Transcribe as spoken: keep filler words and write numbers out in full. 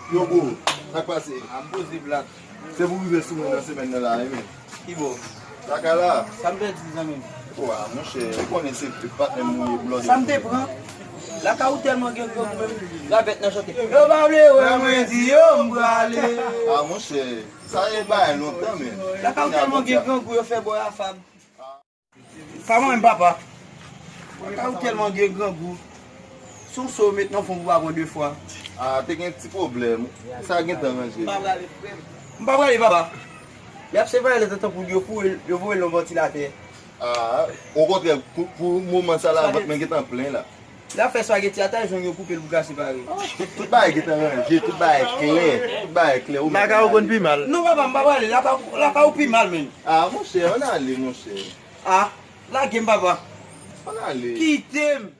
Yo, bro, sa k pase? A, m poze, Black. Se pou rive sou mwen nan semèn nan la, wi, men. Ki bò? Lakay la. Sa m pèdi, zanmi m? O, a, monchè, ou konnen se patnè m ou ye, blòdè. Sa m te pran? Lakay ou tèlman gen grangou menm, ravèt nan chante. Yo pa vle wè mwen di yo m prale. A, monchè, sa e bagay lontan, men. Lakay ou tèlman gen grangou, yo fè bò a fab. Pa mwen menm, papa. Lakay ou tèlman gen grangou. Si w sou met nan fon pou pa pran de fwa. A, te gen ti pwoblèm. Sa gentan ranje. M pa prale, frè m. M pa prale, papa. Y ap se vayè lè tantan pou yo foure l, yo voye l nan vantilatè. A, okontrè, pou, pou moman sa la, vant mwen gentan plen la. Lè ap fè espageti a, ta jwenn yo koupe l pou ka separe. Tout bagay gentan ranje, tout bagay klè, tout bagay klè. Ou menm lakay ou konn pi mal. Non, papa, m pa prale. Lakay, lakay ou pi mal, menm. A, monchè, ann ale, monchè. A, lage m, papa. Ann ale. Kite m.